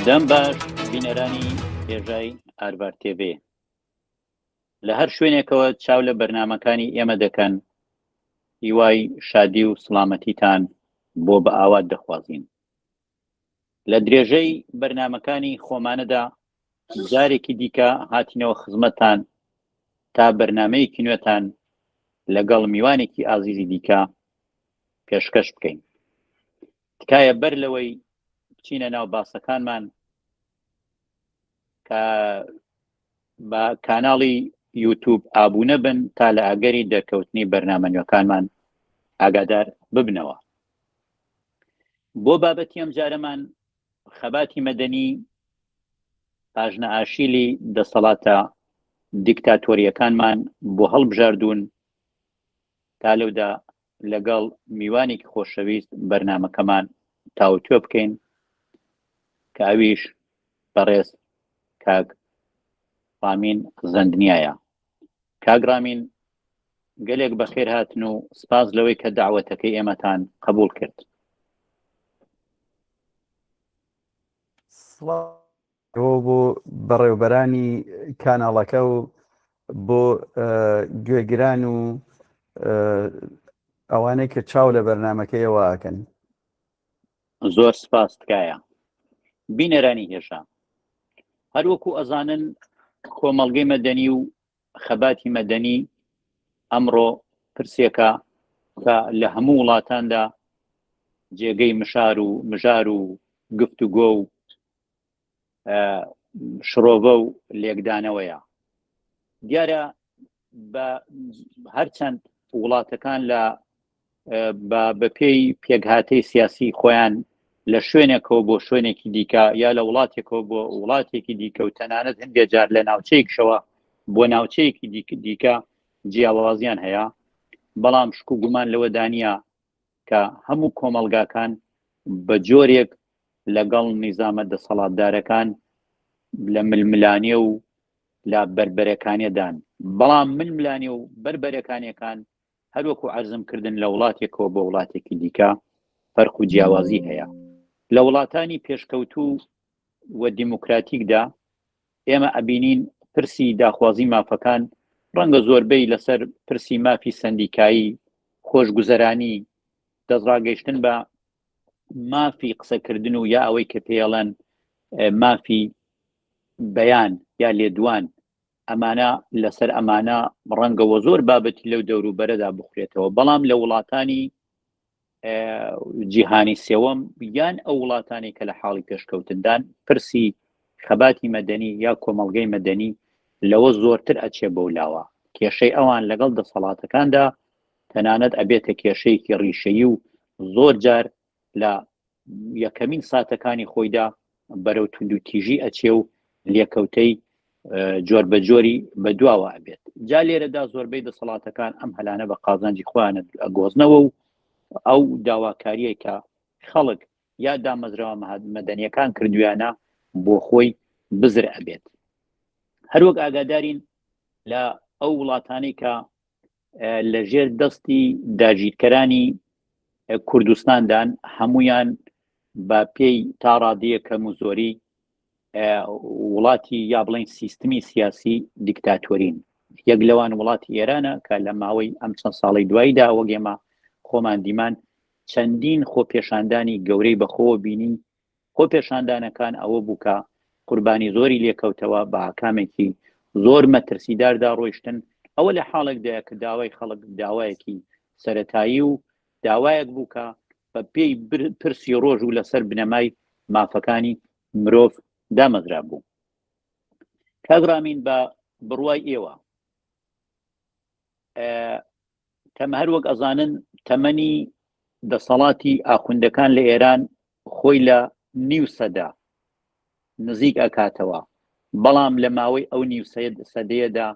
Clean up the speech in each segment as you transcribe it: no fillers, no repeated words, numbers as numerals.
دەم باش بینەرانی هێژای ئارڤار تێڤێ لە هەر شوێنێکەوە چاو لە بەرنمەکانی ئێمە دەکەن هیوای شادی و سڵامەتیتان بۆ بە ئاوات دەخوازین لە درێژەی بەرنمەکانی خۆمانەدا جارێکی دیکە هاتینەوە خزمەتتان تا بەرنمەیەکی نوێتان لەگەڵ میوانێکی ئازیزی دیکە پێشکەش بکەین تکایە بەر لەوەی بچینە ناو باسەکانمان کە بە کاناڵی یوتوب ئابوونە بن تا لە ئەگەری دەرکەوتنی بەرنامە نوێکانمان ئاگادار ببنەوە بۆ بابەتی ئەم جارەمان خەباتی مەدەنی پاژنە ئاشیلی دەسەڵاتە دیکتاتۆریەکانمان بۆ هەڵبژاردوون تا لەودا لەگەڵ میوانێکی خۆشەویست بەرنمەکەمان تاوتوێ بکەین کە ئەویش بەڕێز کاک ڕامین زەندنیایە. کاک ڕامین گەلێک بەخێر هاتن و سپاس لەوەی کە داوەتەکەی ئێمەتان قبول کرد. سڵاو بۆ بەڕێوبەرانی کاناڵەکە و بۆ گوێگران و ئەوانەی کە چاو لە بەرنمەکەیەوە ئەکەن. زۆر سپاس تکایە بینەرانی هێژا هەروەکو ئەزانن کۆمەڵگەی مەدەنی و خەباتی مەدەنی ئەمڕۆ پرسێکە کە لە هەموو وڵاتاندا جێگەی مشار و مژار و گفتوگۆ و شڕۆڤە و لێکدانەوەیە دیارە بە هەرچەند وڵاتەکان لە بە بەپێی پێکهاتەی سیاسی خۆیان لە شوێنێکەوە بۆ شوێنێکی دیکە یا لە وڵاتێکەوە بۆ وڵاتێکی دیکە و تەنانەت هەندێک جار لە ناوچەیەکشەوە بۆ ناوچەیەکی دیکە جیاوازیان هەیە بەڵام شک و گومان لەوەدانە کە هەموو کۆمەڵگاکان بە جۆرێک لەگەڵ نیزامە دەسەڵاتدارەکان لە ململانێ و لە بەربەرەکانێدان بەڵام ململانێ و بەربەرەکانیەکان هەروەکو عەرزم کردن لە وڵاتێکەوە بۆ وڵاتێکی دیکە فەرق و جیاوازی هەیە لە وڵاتانی پێشکەوتوو و دیموکراتیکدا ئێمە ئەبینین پرسی داخوازی مافەکان ڕەنگە زۆربەی لەسەر پرسی مافی سەندیکایی خۆشگوزەرانی دەستڕاگەیشتن بە مافی قسەکردن و یا ئەوەی کە پێڵەن مافی بەیان یا لێدوان ئەمانە لەسەر ئەمانە ڕەنگە وە زۆر بابەتی لەو دەوروبەرەدا بخورێتەوە بەڵام لە وڵاتانی جیهانی سێوەم یان ئەو وڵاتانی کە لە حاڵی پێشکەوتندان پرسی خەباتی مەدەنی یا کۆمەڵگەی مەدەنی لەوە زۆرتر ئەچێ بەو لاوە کێشەی ئەوان لەگەڵ دەسەڵاتەکاندا تەنانەت ئەبێتە کێشەیەکی ڕیشەیی و زۆر جار لە یەکەمین ساتەکانی خۆیدا بەرەو توندوتیژی ئەچێ و لێکەوتەی جۆر بە جۆری بە دواوە ئەبێت جا لێرەدا زۆربەی دەسەڵاتەکان ئەم هەلانە بە قازانجی خۆیان ئەگۆزنەوە و ئەو داواکاریە کە خەڵک یا دامەزراوە مەدەنیەکان کردویانە بۆ خۆی بزر ئەبێت هەروەک ئاگادارین لە ئەو وڵاتانەی کە لە ژێر دەستی داگیرکەرانی کوردستاندان هەمویان بە پێی تا ڕادەیە کەم و زۆری وڵاتی یا بڵین سیستمی سیاسی دیکتاتۆرین یەک لەوان وڵاتی ئێرانە کە لە ماوەی ئەم چەند ساڵی دواییدا وەک ئێمە خۆمان دیمان چەندین خۆپێشاندانی گەورەی بەخۆوە بینی خۆپێشاندانەکان ئەوە بوو کە قوربانی زۆری لێکەوتەوە، بە ئاکامێکی زۆر مەترسیداردا ڕۆیشتن، ئەوە لە حاڵێکدایە کە داوای خەڵک داوایەکی سەرەتایی و داوایەک بوو کە بە پێی پرسی ڕۆژ و لەسەر بنەمای مافەکانی مرۆڤ دامەزرابوو. کاک ڕامین بە بڕوای ئێوە تەم هەر وەک ئەزانن تەمەنی دەسەڵاتی ئاخوندەکان لە ئێران خۆی لە نیو سەدە نزیک ئەکاتەوە بەڵام لە ماوەی ئەو نیو سەدەیەدا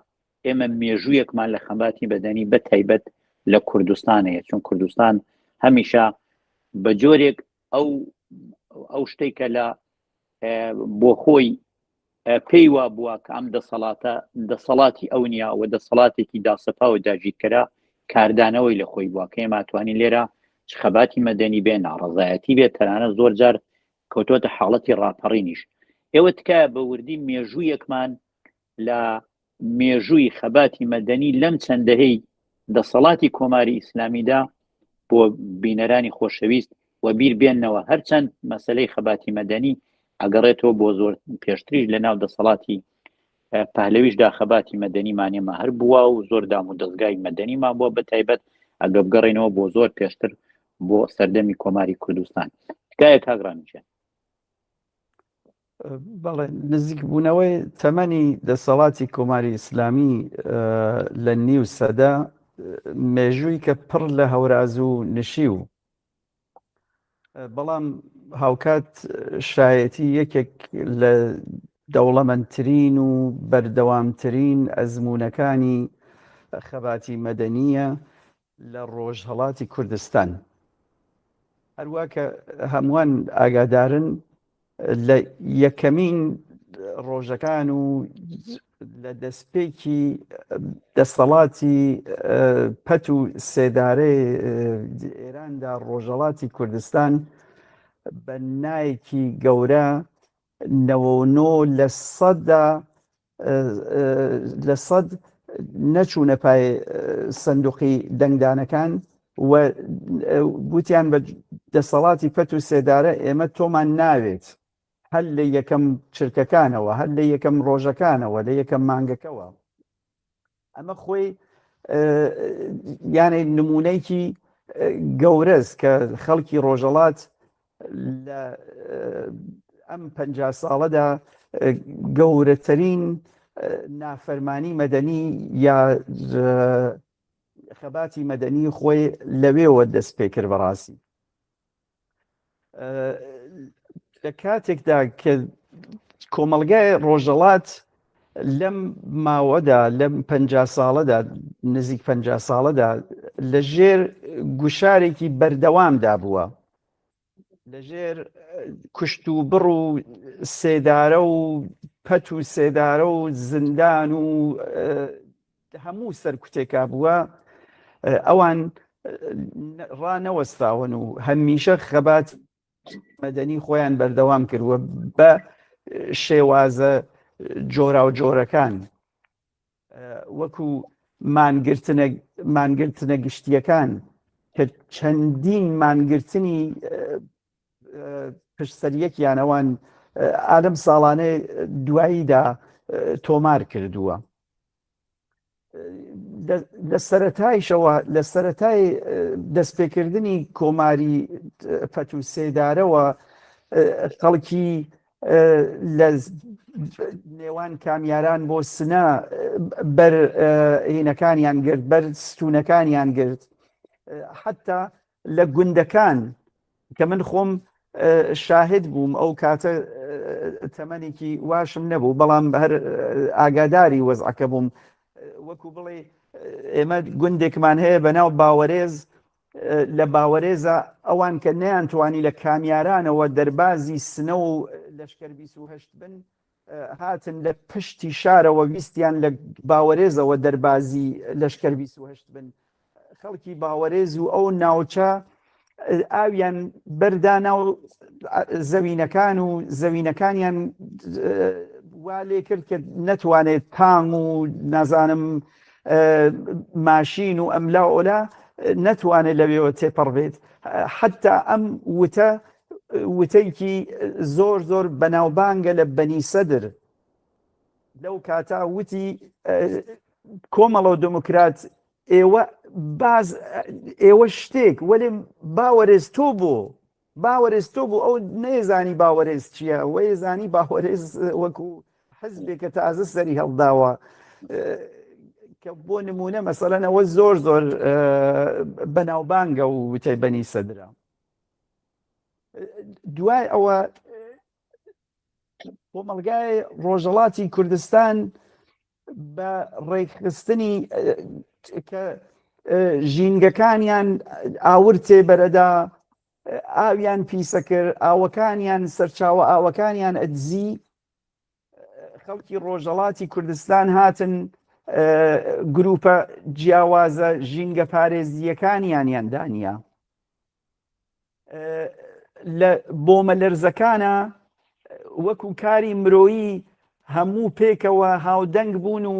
ئێمە مێژوویەکمان لە خەباتی بەدەنی بە تایبەت لە کوردستان هەیە چون کوردستان هەمیشە بە جۆرێک ئەو ئەو شتێک کە لە بۆ خۆی پێی وا بووە کە ئەم دەسەڵاتە دەسەڵاتی ئەو نییە و دەسەڵاتێکی داسەپا و داگیرکەرە کاردانەوەی لە خۆی بووە کە ئێمە توانین لێرە چ خەباتی مەدەنی بێ ناڕەزایەتی بێت تەنانەت زۆر جار کەوتووەتە حاڵەتی ڕاپەڕینیش. ئێوە تکایە بە وردی مێژوویەکمان لە مێژووی خەباتی مەدەنی لەم چەند دەهەی دەسەڵاتی کۆماری ئیسلامیدا بۆ بینەرانی خۆشەویست و بیر بێنەوە هەرچەند مەسلەی خەباتی مەدەنی ئەگەڕێتەوە بۆ زۆر پێشتریش لە ناو دەسەڵاتی پەهلەویشدا خەباتی مەدەنیمان ئێمە هەر بووە و زۆر دام و دەستگای مەدەنیمان بووە بە تایبەت ئەگە بگەڕێنەوە بۆ زۆر پێشتر بۆ سەردەمی کۆماری کوردستان تکایە کاک ڕامیجان. بەڵێ نزیکبوونەوەی تەمەنی دەسەڵاتی کۆماری ئیسلامی لە نیو سەدە مێژووی کە پڕ لە هەوراز و نشیو بەڵام هاوکات شایەتی یەکێک لە دەوڵەمەندترین و بەردەوامترین ئەزموونەکانی خەباتی مەدەنییە لە ڕۆژهەڵاتی کوردستان. هەروا کە هەمووان ئاگادارن لە یەکەمین ڕۆژەکان و لە دەستپێکی دەسەڵاتی پەت و سێدارەی ئێراندا ڕۆژەڵاتی کوردستان بە نایەکی گەورە 99 لە سەدا لە سەد نەچوونە پای سندوقی دەنگدانەکان و گوتیان بە دەسەڵاتی پەت و سێدارە ئێمە تۆمان ناوێت هەر لە یەکەم چرکەکانەوە هەر لە یەکەم ڕۆژەکانەوە لە یەکەم مانگەکەوە ئەمە خۆی یانەی نمونەیەکی گەورەس کە خەڵکی ڕۆژەڵات لە ئەم پ ساڵەدا گەورەترین نافەرمانی مەدەنی یا خەباتی مەدەنی خۆی لەوێوە دەست پێ کرد بەڕاستی لە کاتێکدا کە کۆمەڵگای ڕۆژەڵات لەم ماوەدا لەم پ ساڵەدا نزیک پ ساڵەدا لە ژێر گوشارێکی بەردەوامدا بووە لەژێر کوشت و بڕ و سێدارە و پەت و سێدارە و زیندان و هەموو سەرکوتێکا بووە ئەوان ڕانەوەستاون و هەمیشە خەبات مەدەنی خۆیان بەردەوام کردووە بە شێوازە جۆراوجۆرەکان وەکو مانگرتنە مانگرتنە گشتیەکان کە چەندین مانگرتنی پشتسەریەکیان ئەوان ئالم ساڵانەی دواییدا تۆمار کردووە لە سەتایشەوە لە سەتای دەستپێکردنی کۆماری پەت و سێدارەوە خەڵکی لە نێوان کامیاران بۆ سنە بەر هینەکانیان گرت بەر ستونەکانیان گرت حتا لە گوندەکان کە من خۆم شاهد بووم ئەو کاتە تەمەنێکی واشم نەبوو بەڵام هەر ئاگاداری وەزعەکە بووم وەکو بڵێ ئێمە گوندێکمان هەیە بە ناو باوەرێز لە باوەرێزە ئەوان کە نەیانتوانی لە کامیارانەوە دەربازی سنە و لەشکر 28 بن هاتن لە پشتی شارەوە ویستیان لە باوەرێزەوە دەربازی لەشکر 28 بن خەڵکی باوەرێز و ئەو ناوچە ئاویان بەردانا و زەوینەکان و زەوینەکانیان وا لێ کرد کە نەتوانێت تانگ و نازانم ماشین و ئەملا ئۆلا نەتوانێت لەوێوە تێپەڕ بێت حتا ئەم وتە وتەیەکی زۆر زۆر بەناوبانگە لە بەنی سەدر لەو کاتا وتی کۆمەڵە و دموکرات ئێوە باز ئێوە شتێک وەلێ باوەرێز تۆ بۆ باوەرێز تۆ بوو ئەو نەیزانی باوەرێز چییە وەیزانی باوەرێز وەکو حزبێکە تازە سەری هەڵداوە کە بۆ نمونە مەسەلەن ئەوە زۆر زۆر بەناوبانگە و وتەی بەنی سەدرا دوای ئەوە کۆمەڵگای ڕۆژەڵاتی کوردستان بە ڕێکخستنی کە ژینگەکانیان ئاور تێبەرەدا ئاویان پیسە کرد ئاوەکانیان سەرچاوە ئاوەکانیان ئەدزی خەڵکی ڕۆژەڵاتی کوردستان هاتن گروپە جیاوازە ژینگە پارێزییەکانیانیان دانیا لە بۆمە لەرزەکانە. وەکو کاری مرۆیی هەموو پێکەوە هاودەنگ بوون و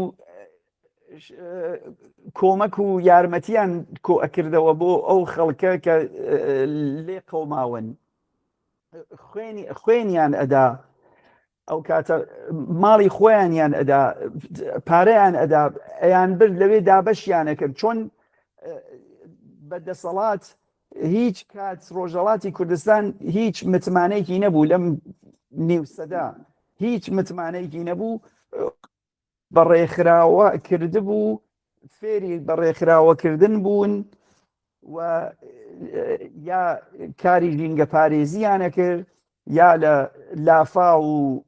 کۆمەک و یارمەتیان کۆ ئەکردەوە بۆ ئەو خەڵکە کە لێ قەوماون خوێنی خوێنیان ئەدا ئەو کاتە ماڵی خۆیانیان ئەدا پارەیان ئەدا ئەیان برد لەوێ دابەشیانە کرد چۆن بە دەسەڵات هیچ کات ڕۆژەڵاتی کوردستان هیچ متمانەیەکی نەبوو لەم نیو سەدا هیچ متمانەیەکی نەبوو بەڕێخراوە کردبوو فێری بەڕێخراوەکردن بوون و یا کاری ژینگە پارێزییانە کرد یا لە لافا و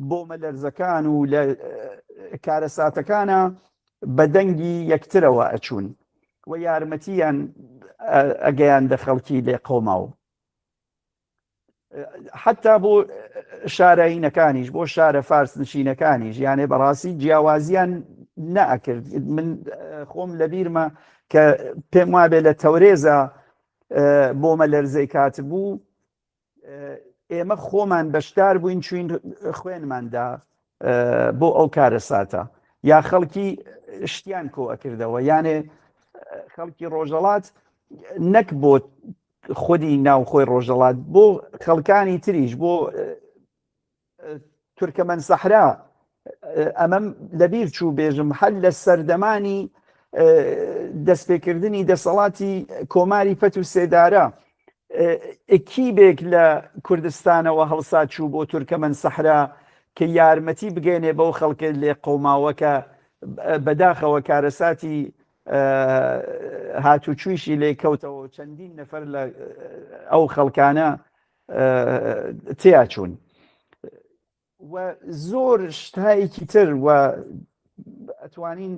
بۆمەلەرزەکان و لە کارەساتەکانە بە دەنگی یەکترەوە ئەچوون و یارمەتیان ئەگەیاندە خەڵکی لێ قەوماو. حتا بۆ شارایینەکانیش بۆ شارە فارس نشینەکانیش یانێ بەڕاستی جیاوازیان نەئەکرد من خۆم لەبیرمە کە پێم وابێ لە تەورێزە بۆمە لەرزەی کات بوو ئێمە خۆمان بەشدار بووین چوین خوێنماندا بۆ ئەو کارەساتە یا خەڵکی شتیان کۆ ئەکردەوە یانێ خەڵکی ڕۆژەڵات نەک بۆ خودی ناوخۆی ڕۆژەڵات بۆ خەڵکانی تریش بۆ تورکەمەن سەحرا ئەمەم لەبیر چوو بێژم هەر لە سەردەمانی دەستپێکردنی دەسەڵاتی کۆماری پەت و سێدارە ئەکیبێک لە کوردستانەوە هەڵسا چوو بۆ تورکەمەن سەحرا کە یارمەتی بگەێنێ بەو خەڵکە لێ قەوماوەکە بەداخەوە کارەساتی هاتوچویشی لێ کەوتەوە چەندین نەفەر لە ئەو خەڵکانە تیاچوون و زۆر شتایەکی تر و ئەتوانین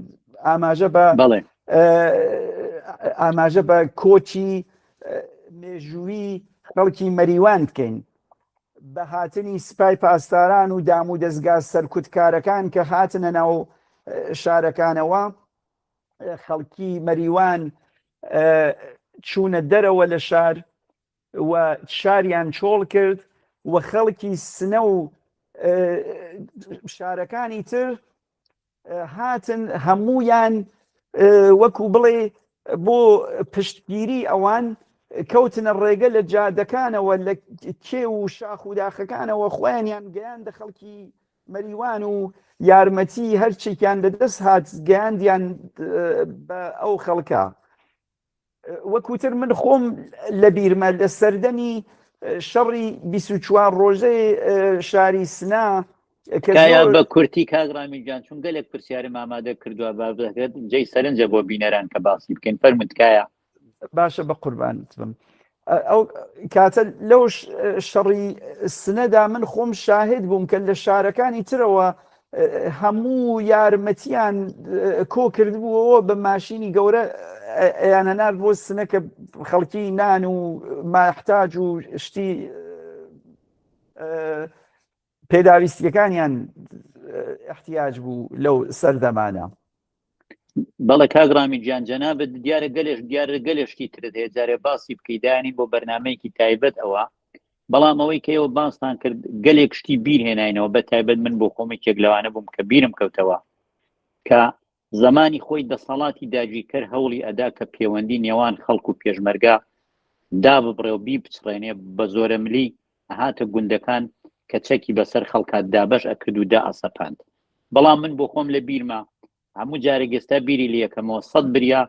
ئاماژە بە بەڵێ ئاماژە بە کۆچی مێژووی خەڵکی مەریوان بکەین بە هاتنی سپای پاسداران و دام و دەستگا سەرکوتکارەکان کە هاتنە ناو شارەکانەوە خەڵکی مەریوان چوونە دەرەوە لە شار و شاریان چۆڵ کرد و خەڵکی سنە و شارەکانی تر هاتن هەموویان وەکو بڵێ بۆ پشتگیری ئەوان کەوتنە ڕێگە لە جادەکانەوە لە کێو و شاخ و داخەکانەوە خۆیانیان گەیاندە خەڵکی مەریوان و یارمەتی هەرچێکیان لەدەست هات گەیاندیان بە ئەو خەڵکە. وەکوتر من خۆم لە بیرمە لە سەردەمی شەڕی 24 ڕۆژەی شاری سنا کە بە کورتی کاک ڕامی گیان چون گەلێک پرسیارم ئامادە کردووە با بەگەت جێی سەرنجە بۆ بینەران کە باسی بکەین فەرموون تکایە. باشە بە قوربانت بم ئەو کاتە لەو شەڕی سنەدا من خۆم شاهد بووم کە لە شارەکانی ترەوە هەموو یارمەتیان کۆ کردبووەوە بە ماشینی گەورە ئەیانەنارد بۆ سنە کە خەڵکی نان و ماحتاج و شتی پێداویستیەکانیان احتیاج بوو لەو سەردەمانە. بەڵێ کاک ڕامی گیان جەنابت دیارە گەلێش دیارە گەلێشتی ترت هەیە جارێ باسی بکەی دانی بۆ بەرنمەیەکی تایبەت ئەوە بەڵام ئەوەی کە ئێوە باستان کرد گەلێک شتی بیر هێناینەوە بە تایبەت من بۆ خۆم یەکێک لەوانە بووم کە بیرم کەوتەوە کە زمانی خۆی دەسەڵاتی داگیرکەر هەوڵی ئەدا کە پەیوەندی نێوان خەڵک و پێشمەرگە داببڕێ و بیپچڕێنێ بە زۆرەملی ئەهاتە گوندەکان کە چەکی بەسەر خەڵکا دابەش ئەکرد و دائەسەپاند بەڵام من بۆ خۆم لە بیرمە هەموو جارێک ئێستا بیری لەکەمەوە سەد بریا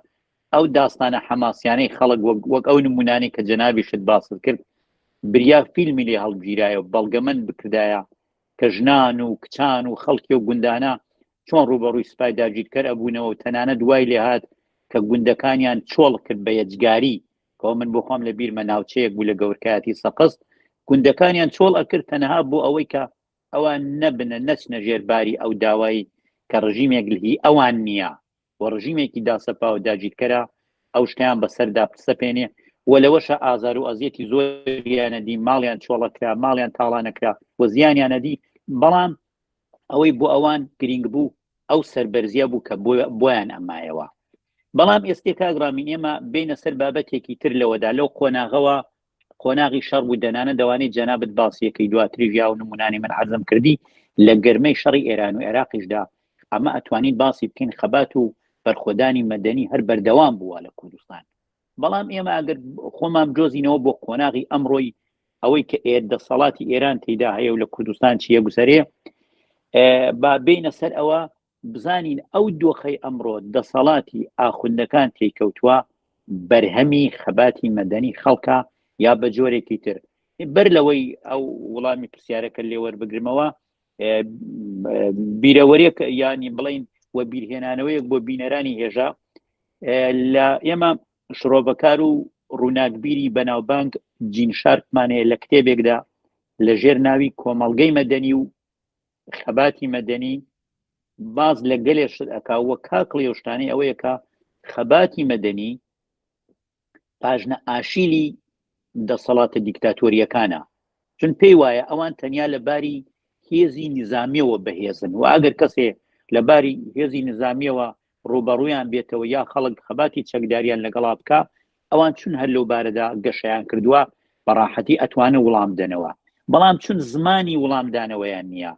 ئەو داستانە حەماسیانەی خەڵک وەک وەک ئەو نمونانەی کە جەنابیشت باست کرد بریا فیلمی لێ هەڵگیرایە و بەڵگەمەند بکردایە کە ژنان و کچان و خەڵکی و گوندانە چۆن ڕووبەڕووی سوپای داگیرکەر ئەبوونەوە و تەنانەت وای لێهات کە گوندەکانیان چۆڵ کرد بە یەجگاری کەەوە من بۆ خۆم لە بیرمە ناوچەیەک بوو لە گەورکایەتی سەقز گوندەکانیان چۆڵ ئەکرد تەنها بۆ ئەوەی کە ئەوان نەبنە نەچنە ژێر باری ئەو داوای کە ڕژیمێک هی ئەوان نییە و ڕژیمێکی داسەپا و داگیرکەرە ئەو شتیان بەسەردا بسەپێنێ و لەوەشە ئازار و ئەزیەتی زۆریانە دی ماڵیان چۆڵەکرا ماڵیان تاڵانەکرا و زیانیانەدی بەڵام ئەوەی بۆ ئەوان گرنگ بوو ئەو سەربەرزیە بوو کە بۆیان ئەمایەوە بەڵام ئێستێ کاک ڕامین ئێمە بینە سەر بابەتێکی تر لەوەدا لەو قۆناغەوە. قۆناغی شەڕ بوو دەنانە دەوانەی جەنابت باسیەکەی دواتریش یا و نمونانی من عەرزم کردی لە گەرمەی شەڕی ئێران و عێراقیشدا ئەمە ئەتوانین باسی بکەین خەبات و بەرخۆدانی مەدەنی هەر بەردەوام بووە لە کوردستان بەڵام ئێمە ئەگەر خۆمان جۆزینەوە بۆ قۆناغی ئەمڕۆی ئەوەی کە ئێر دەسەڵاتی ئێران تێدا هەیە و لە کوردستان چیە گوزەرێ با بینە سەر ئەوە بزانین ئەو دۆخەی ئەمڕۆ دەسەڵاتی ئاخوندەکان تێیکەوتووە بەرهەمی خەباتی مەدەنی خەڵکە یا بە جۆرێکی تر بەر لەوەی ئەو وڵامی پرسیارەکە لێوەربگرمەوە بیرەوەرێک ینی بڵین و بیرهێنانەوەیەک بۆ بینەرانی هێژا لە ئێمە شرۆڤەکار و ڕووناکبیری بەناوبانگ جین شارپمانەیە لە کتێبێکدا لە ژێر ناوی کۆمەڵگەی مەدەنی و خەباتی مەدەنی باز لە گەلێ شت ئەکا وە کاکڵی ئەو شتانەی ئەوەیە کە خەباتی مەدەنی پاژنە ئاشیلی دەسەڵاتە دیکتاتۆریەکانە چون پێی وایە ئەوان تەنیا لە باری هێزی نظامیەوە بەهێزن و ئەگەر کەسێ لە باری هێزی نظامیەوە ڕوبەڕویان بێتەوە یا خەڵک خەباتی چەکداریان لەگەڵا بکە ئەوان چون هەر لەو بارەدا گەشەیان کردووە بە ڕاحەتی ئەتوانن وڵام بدەنەوە بەڵام چون زمانی وڵامدانەوەیان نییە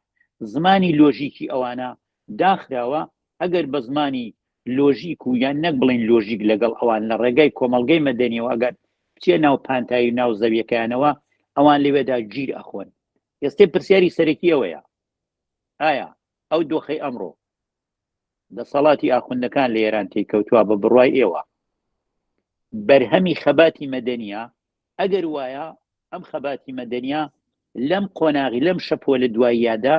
زمانی لۆژیکی ئەوانە داخراوە ئەگەر بە زمانی لۆژیک و یان نەک بڵین لۆژیک لەگەڵ ئەوان لە ڕێگای کۆمەڵگەی مەدەنیەوە ئەگەر بچێ ناو پانتایی و ناو زەویەکەیانەوە ئەوان لەوێدا گیر ئەخۆن ئێستێ پرسیاری سەرەکی ئەوەیە ئایا ئەو دۆخەی ئەمڕۆ دەسەڵاتی ئاخوندەکان لە ئێران تێیکەوتووە بە بڕوای ئێوە بەرهەمی خەباتی مەدەنیە؟ ئەگەر وایە ئەم خەباتی مەدەنیە لەم قۆناغی لەم شەپۆلە دواییادا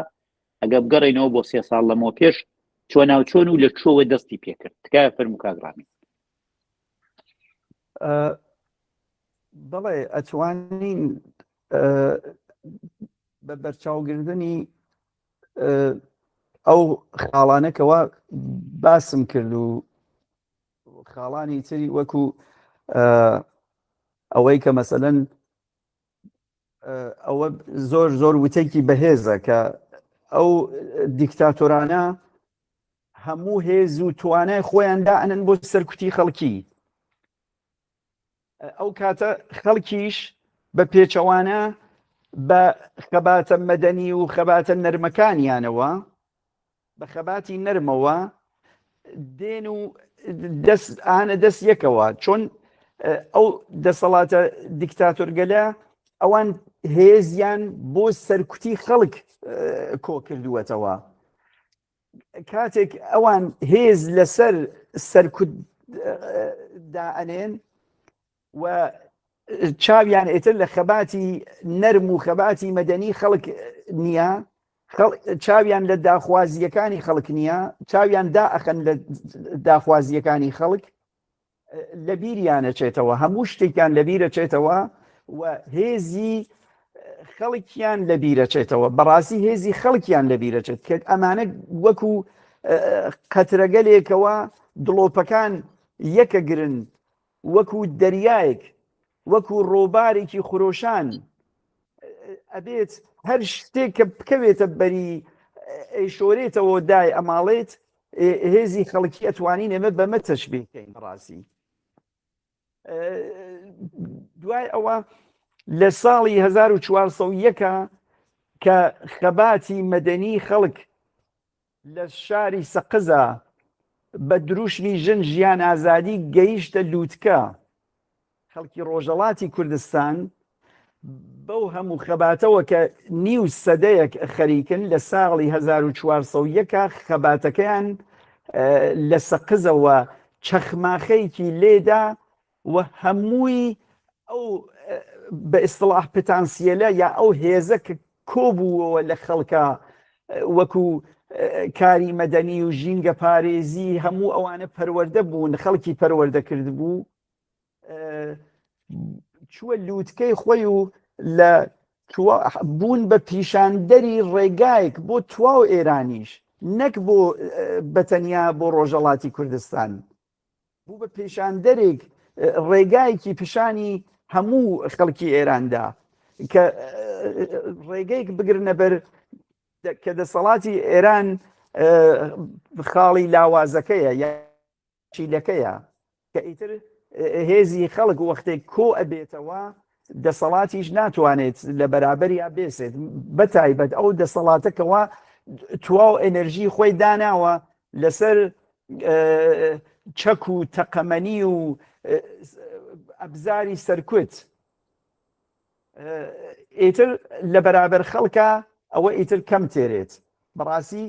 ئەگە بگەڕێنەوە بۆ سێ ساڵ لەمەوە پێش چۆناوچۆن و لە کوێوە دەستی پێکرد؟ تکایە فەرموو کاک ڕامین. بەڵێ ئەتوانین بە بەرچاوگرتنی ئەو خاڵانە کەوا باسم کرد و خاڵانی تری وەکو ئەوەی کە مەسەلەن ئەوە زۆر زۆر وتێکی بەهێزە کە ئەو دیکتاتۆرانە هەموو هێز و توانای خۆیان دائەنن بۆ سەرکوتی خەڵکی ئەو کاتە خەڵکیش بە پێچەوانە بە خەباتە مەدەنی و خەباتە نەرمەکانیانەوە بە خەباتی نەرمەوە دێن و دەست ئانە دەست یەکەوە چۆن ئەو دەسەڵاتە دیکتاتۆرگەلە ئەوان هێزیان بۆ سەرکوتی خەڵک کۆ کردووەتەوە کاتێک ئەوان هێز لەسەر سەرکوت دائەنێن و چاویان ئێتر لە خەباتی نەرم و خەباتی مەدەنی خەڵک نییە چاویان لە داخوازیەکانی خەڵک نییە چاویان دا ئەخەن لە داخوازیەکانی خەڵک لە بیریان ئەچێتەوە، هەموو شتێکیان لە بیر ئەچێتەوە و هێزی خەڵکیان لە بیر ئەچێتەوە، بەڕاستی هێزی خەڵکیان لە بیر ئەچێت کە ئەمانە وەکو قەترەگەلێکەوە دڵۆپەکان یەکەگرن وەکو دەریایەک وەکو ڕۆبارێکی خرۆشان ئەبێت هەر شتێک کە بکەوێتە بەری ئەیشۆرێتەوە دای ئەماڵێت هێزی خەڵکی ئەتوانین ئێمە بەمە تەشبیهکەین بەڕاستی دوای ئەوە لە ساڵی 1401 کە خەباتی مەدەنی خەڵک لە شاری سەقزا بە دروشمی ژن ژیان ئازادی گەیشتە لووتکە، خەڵکی ڕۆژهەڵاتی کوردستان بەو هەموو خەباتەوە کە نیو سەدەیەک خەریکن لە ساڵی 1401 خەباتەکەیان لە سەقزەوە چەخماخەیەکی لێدا و هەمووی ئەو بە ئیستڵاح پتانسیەلە یا ئەو هێزە کە کۆبووەوە لە خەڵکە وەکو کاری مەدەنی و ژینگە پارێزی هەموو ئەوانە پەروەردە بوون خەڵکی پەروەردە کردبوو چووە لووتکەی خۆی و لە بوون بە پیشاندەری ڕێگایەک بۆ تواو ئێرانیش نەک بۆ بەتەنیا بۆ ڕۆژەڵاتی کوردستان بوو بە پیشاندەرێک ڕێگایەکی پیشانی هەموو خەڵکی ئێراندا کە ڕێگەیەک بگرنە بەر کە دەسەڵاتی ئێران خاڵی لاوازەکەیە یا چیلەکەیە کە ئیتر هێزی خەڵک وەختێک کۆ ئەبێتەوە. دەسەڵاتیش ناتوانێت لە بەرابەریا بێسێت بەتایبەت ئەو دەسەڵاتە کەوا تواو ئەنەرژی خۆی داناوە لەسەر چەک و تەقەمەنی و ئەبزاری سەرکوت ئیتر لە بەرابەر خەڵکە ئەوە ئیتر کەم تێرێت بەڕاستی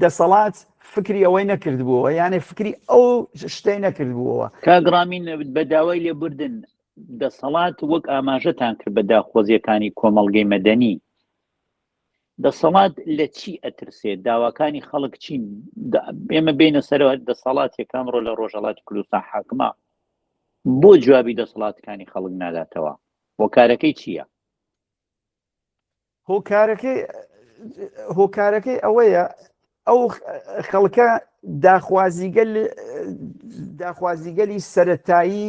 دەسەڵات فکری ئەوەی نەکردبووەوە یانێ فکری ئەو شتەی نەکردبووەوە. کاک ڕامین بە داوای لێبوردن دەسەڵات وەک ئاماژەتان کرد بە داخۆزیەکانی کۆمەڵگەی مەدەنی دەسەڵات لە چی ئەترسێت داواکانی خەڵک چین ئێمە بینە سەرەوە دەسەڵات یەکەم ڕۆ لە ڕۆژهڵاتی کوردستان حاکمە بۆ جوابی دەسەڵاتەکانی خەڵک ناداتەوە هۆکارەکەی چییە؟ هۆکارەکەی هۆکارەکەی ئەوەیە ئەو خەڵکە داخوازیگەل داخوازیگەلی سەتایی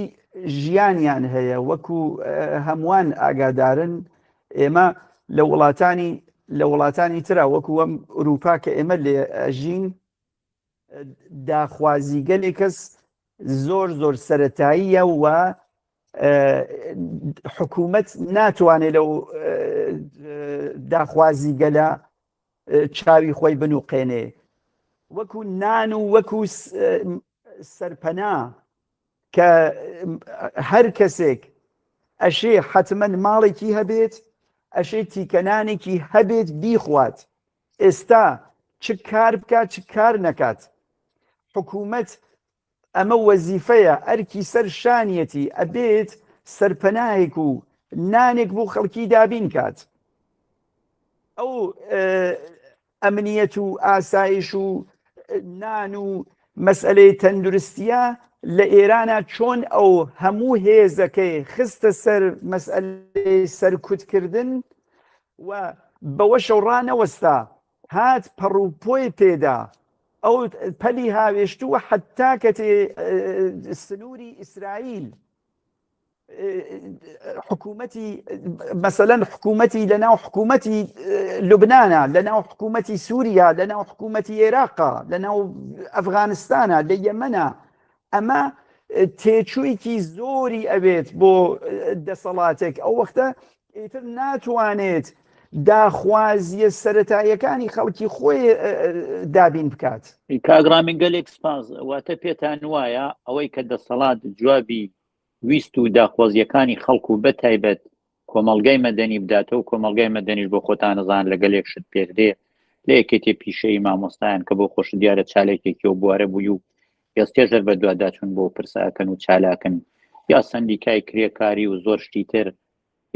ژیانیان هەیە وەکو هەمووان ئاگادارن ئێمە لە وڵاتانی لە وڵاتانی ترا وەکو وەم ئوروپا کە ئێمە لێ ئەژین داخوازیگەلێک کەس زۆر زۆر سەتاییە و حکوومەت ناتوانێت لەو داخوازی گەلە چاوی خۆی بنوقێنێ وەکو نان و وەکو سەرپەنا کە هەر کەسێک ئەشێ حتمما ماڵێکی هەبێت ئەشێ تیکەنانێکی هەبێت بیخوات ئێستا چ کار بکات چ کار نەکات حکوومەت ئەمە وەزیفەیە ئەرکی سەر شانیەتی ئەبێت سەرپەناهێک و نانێک بۆ خەڵکی دابین کات ئەو ئەمنیەت و ئاسایش و نان و مەسئلەی تەندروستیە لە ئێرانە چۆن ئەو هەموو هێزەکەی خستە سەر مەسئلەی سەرکوتکردن و بەوەشەو ڕانەوەستا هات پەڕوپۆی پێدا ئەو پەلی هاوێشتووە حەتا کەتێ سنووری ئیسرائیل حکوومەتی مەسەلەن حکوومەتی لە ناو حکوومەتی لوبناە لە ناو حکوومەتی سووریا لە ناو حکوومەتی عێراقا لە ناو ئەفغانستانە لە یەمەە ئەمە تێچوویەکی زۆری ئەوێت بۆ دەسەڵاتێک ئەو وەختە ئیتر ناتوانێت داخوازیە سەتاییەکانی خەڵکی خۆی دابین بکات. کاک ڕامین گەلێک سپاس واتە پێتان وایە ئەوەی کە دەسەڵات جوابی ویست و داخوازیەکانی خەڵک و بەتایبەت کۆمەڵگای مەدەنی بداتەوە کۆمەڵگای مەدەنیش بۆ خۆتان ئەزان لە گەلێک شت پێک دێ لە یەکێتی پیشەیی مامۆستایان کە بۆ خۆش دیارە چالێکێکی و بوارە بووی و ئێستێش هەر بەدواداچوون بۆ پرسە ئەکەن و چالاکن یا سەندیکای کرێکاری و زۆر شتی تر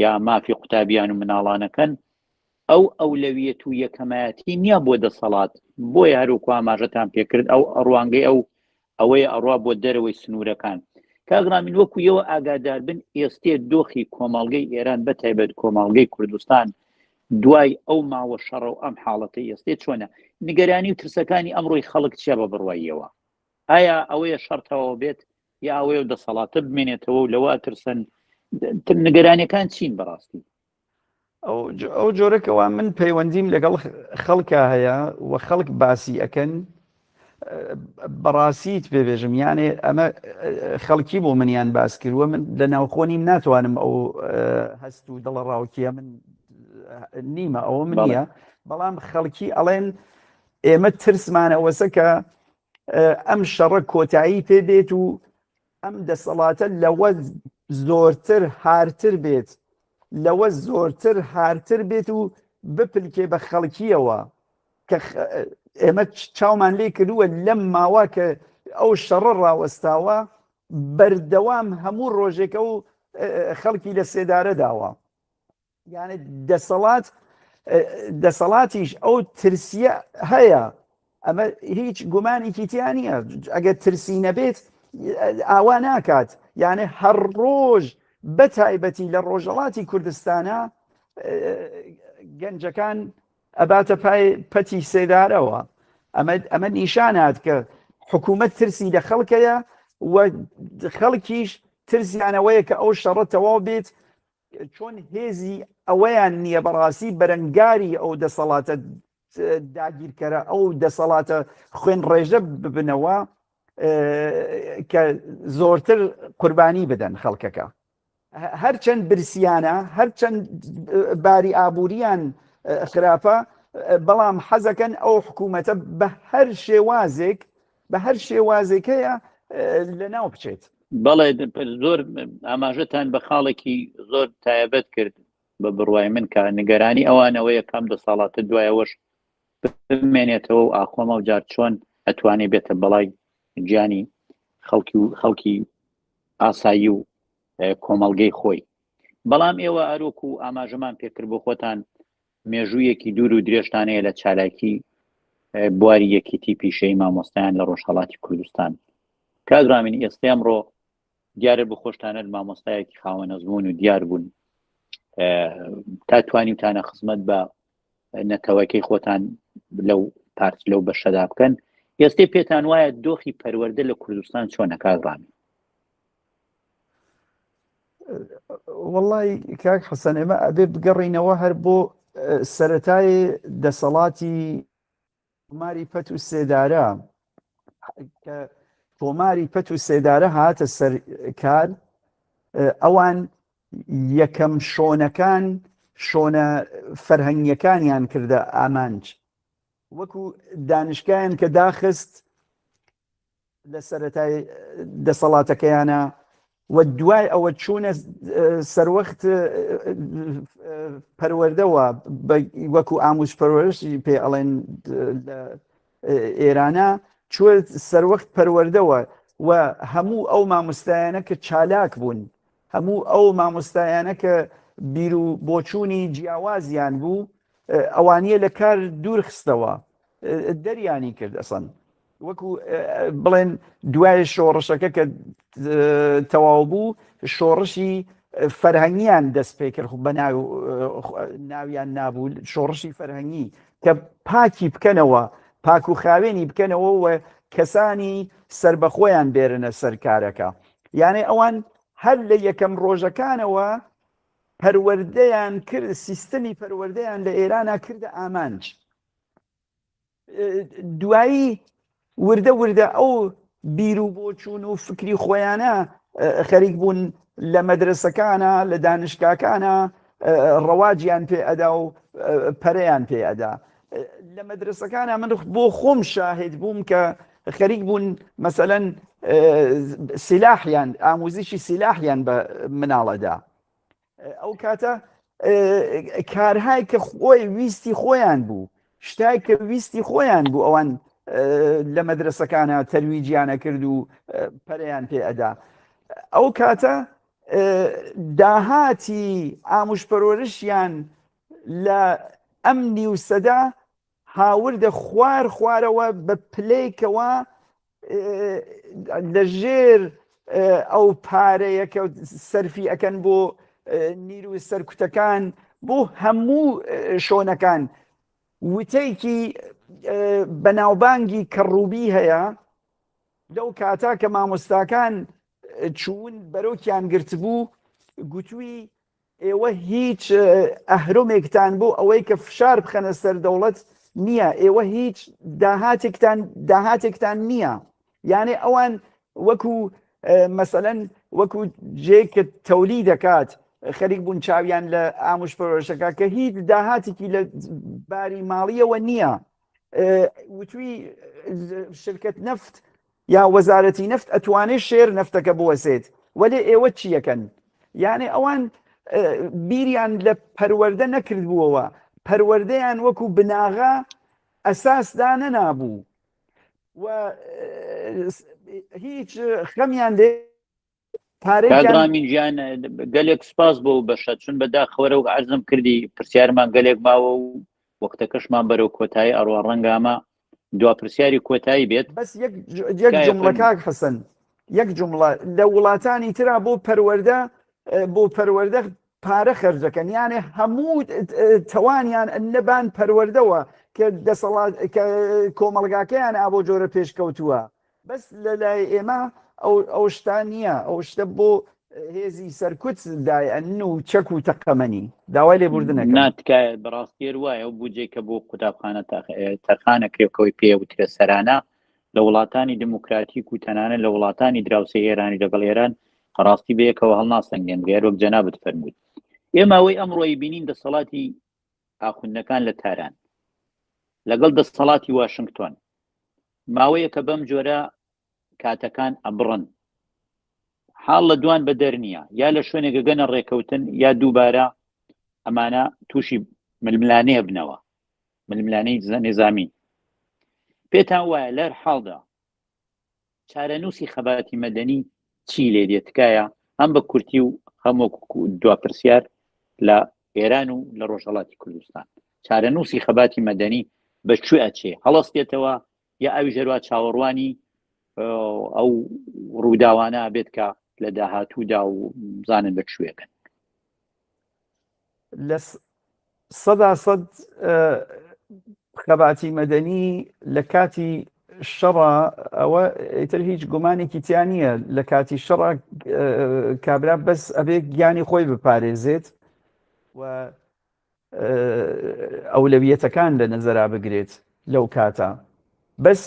یا مافی قوتابیان و مناڵانەکەن ئەو ئەولەویەت و یەکەمایەتی نییە بۆ دەسەڵات بۆیە هەروکو ئاماژەتان پێکرد ئەو ڕوانگەی ئەو ئەوەیە ئەڕوا بۆ دەرەوەی سنوورەکان کاک ڕامین وەکو یەوە ئاگادار بن ئێستێ دۆخی کۆمەڵگەی ئێران بە تایبەت کۆمەڵگەی کوردستان دوای ئەو ماوە شەڕە و ئەم حاڵەتەی ئێستێ چۆنە نیگەرانی و ترسەکانی ئەمڕۆی خەڵک چیە بە بڕواییەوە ئایا ئەوەیە شەڕ تەواو بێت یا ئەوەیە و دەسەڵاتە بمێنێتەوە و لەوە ئەترسن نیگەرانیەکان چین بەڕاستی؟ ئەو جۆرە کەوا من پەیوەندیم لەگەڵ خەڵکا هەیە و خەڵک باسی ئەکەن بەڕاستیت پێ بێژم یانێ ئەمە خەڵکی بۆ منیان باس کردووە من لە ناوخۆ نیم ناتوانم ئەو هەست و دڵە ڕاوکیە من نیمە ئەوە من نییە بەڵام خەڵکی ئەڵێن ئێمە ترسمانەوەسە کە ئەم شەڕە کۆتایی پێ بێت و ئەم دەسەڵاتە لەوە زۆرتر هارتر بێت لەوە زۆرتر هارتر بێت و بپلکێ بە خەڵکیەوە کە ئێمە چاومان لێ کردووە لەم ماوە کە ئەو شەڕە ڕاوەستاوە بەردەوام هەموو ڕۆژێکە و خەڵکی لە سێدارە داوە یعنی دەسەڵات دەسەڵاتیش ئەو ترسیە هەیە ئەمە هیچ گومانێکی تیا نییە ئەگەر ترسی نەبێت ئاوا ناکات یعنی هەر ڕۆژ بە تایبەتی لە ڕۆژەڵاتی کوردستانە گەنجەکان ئەباتە پای پەتی سێدارەوە ئەمە ئەمە نیشانات کە حکوومەت ترسی لە خەڵکەیە و خەڵکیش ترسیانەوەیە کە ئەو شەڕە تەواو بێت چۆن هێزی ئەوەیان نییە بەڕاستی بەرەنگاری ئەو دەسەڵاتە داگیرکەرە ئەو دەسەڵاتە خوێن ڕێژە ببنەوە کە زۆرتر قوربانی بدەن خەڵکەکە. هەرچەند برسیانە، هەرچەند باری ئابووریان خراپە، بەڵام حەزەکەن ئەو حکوومەتە بە هەر شێوازێک بە هەر شێوازێک هەیە لەناو بچێت. بەڵێ زۆر ئاماژەتان بە خاڵێکی زۆر تایبەت کرد بە بڕوای من کە نیگەرانی ئەوانەوەیە کام دەسەڵاتە دوایەوەش بمێنێتەوە و ئاخۆمە و جار چۆن ئەتوانێ بێتە بەڵای گیانی خەڵکی و خەڵکی ئاسایی و کۆمەڵگەی خۆی بەڵام ئێوە ئەرۆک و ئاماژەمان پێکرد بۆ خۆتان مێژوویەکی دوور و درێژتانەیە لە چالاکی بواری یەکیتی پیشەی مامۆستایان لە ڕۆژهڵاتی کوردستان کاگرامین ئێستا ئەمڕۆ دیارە بۆ خۆشتانە مامۆستایەکی خاوەن ئەزمون و دیار بوون تا توانیوتانە خزمەت بە نەتەوەکەی خۆتان لەو پارت لەو بەشەدا بکەن ئێستێ پێتان وایە دۆخی پەروەردە لە کوردستان چۆنە کاک ڕامی؟ وەڵی کاک حەسەن ئێمە ئەبێ بگەڕینەوە هەر بۆ سەتای دەسەڵاتی کۆماری پەت و سێدارە کە کۆماری پەت و سێدارە هاتە سەر کار ئەوان یەکەم شۆنەکان شۆنە فەرهەنگیەکانیان کردە ئامانج وەکو دانیشگایان کە داخست لە سەرەتای دەسەڵاتەکەیانە و دوای ئەوە چوونە سەروەخت پەروەردەوە وەکو ئاموز پەروەرشی پێ ئەڵێن لە ئێرانە چوە سەروەخت پەروەردەوە و هەموو ئەو مامۆستایانە کە چالاک بوون هەموو ئەو مامۆستایانە کە بیر و بۆچوونی جیاوازیان بوو ئەوانیە لە کار دوور خستەوە دەریانی کرد ئەسەن وەکو بڵێن دوای شۆڕشەکە کە تەواو بوو شۆڕشی فەرهەنگیان دەست پێ کرد بە ناویان نابوو شۆڕشی فەرهەنگی کە پاکی بکەنەوە پاک و خاوێنی بکەنەوە و کەسانی سربەخۆیان بێرنە سەرکارەکە یانێ ئەوان هەر لە یەکەم ڕۆژەکانەوە پەروەردەیان کرد سیستمی پەروەردەیان لە ئێرانە کردە ئامانج دوایی وردە وردە ئەو بیر و بۆچوون و فکری خۆیانە خەریک بوون لە مەدرسەکانە لە دانشگاکانە ڕەواجیان پێ ئەدا و پەرەیان پێ ئەدا لە مەدرسەکانە من بۆ خۆم شاهد بووم کە خەریک بوون مەسەلەن سیلاحیان ئاموزیشی سیلاحیان بە مناڵەدا ئەو کاتە کارهای کە خۆی ویستی خۆیان بوو شتای کە ویستی خۆیان بوو ئەوان لە مەدرسەکانە تەرویجیانە کرد و پەرەیان پێ ئەدا ئەو کاتە داهاتی ئاموش پەرۆرشیان لە ئەم نیو سەدا هاوردە خوار خوارەوە بە پلەیکەوە لە ژێر ئەو پارەیە کە سەرفی ئەکەن بۆ نیرو سەرکوتەکان بۆ هەموو شۆنەکان وتەیەکی بەناوبانگی کەڕوبی هەیە لەو کاتا کە مامۆستاکان چوون بەرۆکیان گرتبوو گوتوی ئێوە هیچ ئەهرۆمێکتان بۆ ئەوەی کە فشار بخەنە سەر دەوڵەت نییە، ئێوە هیچ داهاتێکتان داهاتێکتان نییە. یانێ ئەوان وەکو مەسەلەن وەکو جێ کە تەولی دەکات خەریک بوون چاویان لە ئاموش پەرۆشەکە کە هیچ داهاتێکی لە باری ماڵیەوە نییە. وتوی شرکت نەفت یا وەزارەتی نەفت ئەتوانێ شێر نەفتەکە بوەسێت وەلێ ئێوە چیەکەن یانێ ئەوان بیریان لە پەروەردە نەکردبووەوە پەروەردەیان وەکو بناغە ئەساس دانەنابوو و هیچ خەمیان لێ کاک ڕامین گیان گەلێک سپاس بۆ بەشە چون بە داخەوەرە و عەرزم کردی پرسیارمان گەلێک ماوە و وەختەکەشمان بەرەو کۆتایی ئەڕوا ڕەنگامە دوا پرسیاری کۆتایی بێت بەس یەک یەک جملە کاک حەسەن یەک جملە لە وڵاتانی ترا بۆ پەروەردە بۆ پەروەردە پارە خەرجەکەن یانێ هەموو تەوانیان نەبان پەروەردەوە کە دەسەڵات کە کۆمەڵگاکەیان ئابۆ جۆرە پێشکەوتووە بەس لە لای ئێمە ئەو شتە نییە، ئەو شتە بۆ هێزی سەرکوت دایئەنن و چەک و تەقەمەنی. داوای لێبوردن ئەکەم. نا تکایە بەڕاستی هەر وایە ئەو بودجەی کە بۆ قوتابخانە تەرخان ئەکرێ و کەوەی پێ ئەوترێ سەرانە لە وڵاتانی دموکراتیک و تەنانەت لە وڵاتانی دراوسێی ئێرانی لەگەڵ ئێران ڕاستی بەیەکەوە هەڵناسەنگێنرێ هەر وەک جەنابت فەرمووت. ئێمە ئەوەی ئەمڕۆی بینین دەسەڵاتی ئاخوندەکان لە تاران لەگەڵ دەسەڵاتی واشنگتۆن ماوەیەکە بەم جۆرە کاتەکان ئەبڕن حاڵ لە دوان بە دەر نییە یا لە شوێنێک گەنە ڕێکەوتن یا دووبارە ئەمانە تووشی ململانێ بنەوە ململانێی نظامی پێتان وایە لەر حاڵدا چارەنووسی خەباتی مەدەنی چی لێ دێت تکایە هەم بە کورتی و هەم وەکو دوا پرسیار لە ئێران و لە ڕۆژهەڵاتی کوردستان چارەنووسی خەباتی مەدەنی بە کوێ ئەچێ هەڵەستێتەوە یا ئەوی ژەروا چاوەڕوانی ئەو ڕووداوانە بێت کە لە داهاتوودا و زانن بە کوێکن لە سەدا سەد خەباتی مەدەنی لە کاتی شەڕا ئەوە ئیتر هیچ گومانێکی تیا نییە لە کاتی شەڕا کابرا بەس ئەبێ گیانی خۆی بپارێزێت و ئەولەویەتەکان لە نەزەرا بگرێت لەو کاتە بەس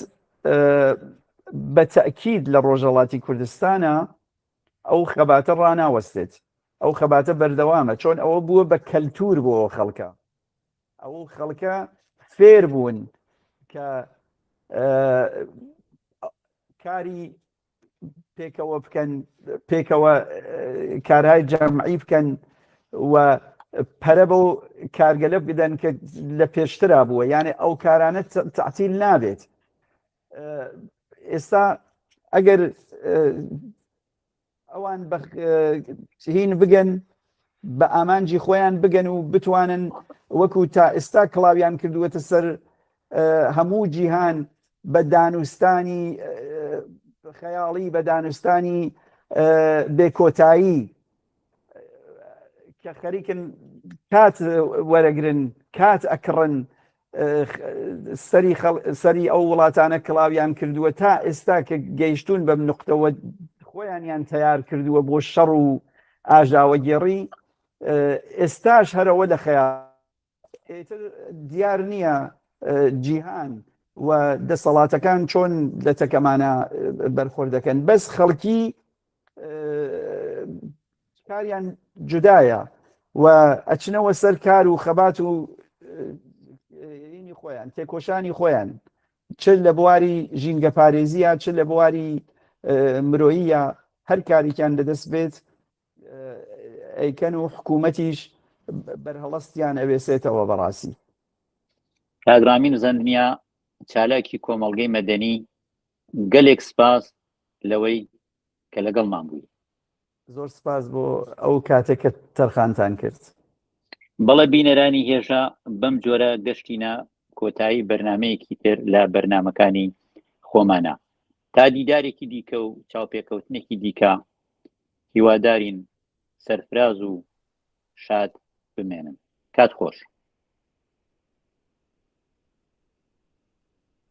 بە تەکید لە ڕۆژەڵاتی کوردستانە ئەو خەباتە ڕاناوەستێت ئەو خەباتە بەردەوامە چۆن ئەوە بووە بە کەلتور بۆ خەڵکە ئەو خەڵکە فێر بوون کە کاری پێکەوە بکەن پێکەوە کارهای جەمعی بکەن و پەرە بەو کارگەلە بدەن کە لە پێشترا بووە یانێ ئەو کارانە تعتیل نابێت ئێستا ئەگەر ئەوان هین بگەن بە ئامانجی خۆیان بگەن و بتوانن وەکو تا ئێستا کڵاویان کردووەتە سەر هەموو جیهان بە دانوستانی خەیاڵی بە دانوستانی بێکۆتایی کە خەریکن کات وەرەگرن کات ئەکڕن سەری سەری ئەو وڵاتانە کڵاویان کردووە تا ئێستا کە گەیشتون بەم نقطەوە خۆیانیان تەیار کردووە بۆ شەڕ و ئاژاوەگێڕی ئێستاش هەرەوە لە خەیاڵ ئیتر دیار نییە جیهان و دەسەڵاتەکان چۆن لە تەکەمانە بەرخۆر دەکەن بەس خەڵکی کاریان جودایە و ئەچنەوە سەر کار و خەبات و خۆیان تێکۆشانی خۆیان چ لە بواری ژینگەپارێزیە چ لە بواری مرۆییە هەر کاریکیان لەدەست بێت ئەیکەن و حکوومەتیش بەرهەڵستیان ئەوێسێتەوە بەڕاستی. کاک ڕامین زەندنیا چالاکی کۆمەڵگەی مەدەنی گەلێک سپاس لەوەی کە لەگەڵمان بووی. زۆر سپاس بۆ ئەو کاتێک کە تەرخانتان کرد. بەڵێ بینەرانی هێژا بەم جۆرە گەشتینە کۆتایی بەرنمەیەکی تر لە بەرنمەکانی خۆمانە تا دیدارێکی دیکە و چاوپێکەوتنێکی دیکە هیوادارین سەرفراز و شاد بمێنن. کات خۆش.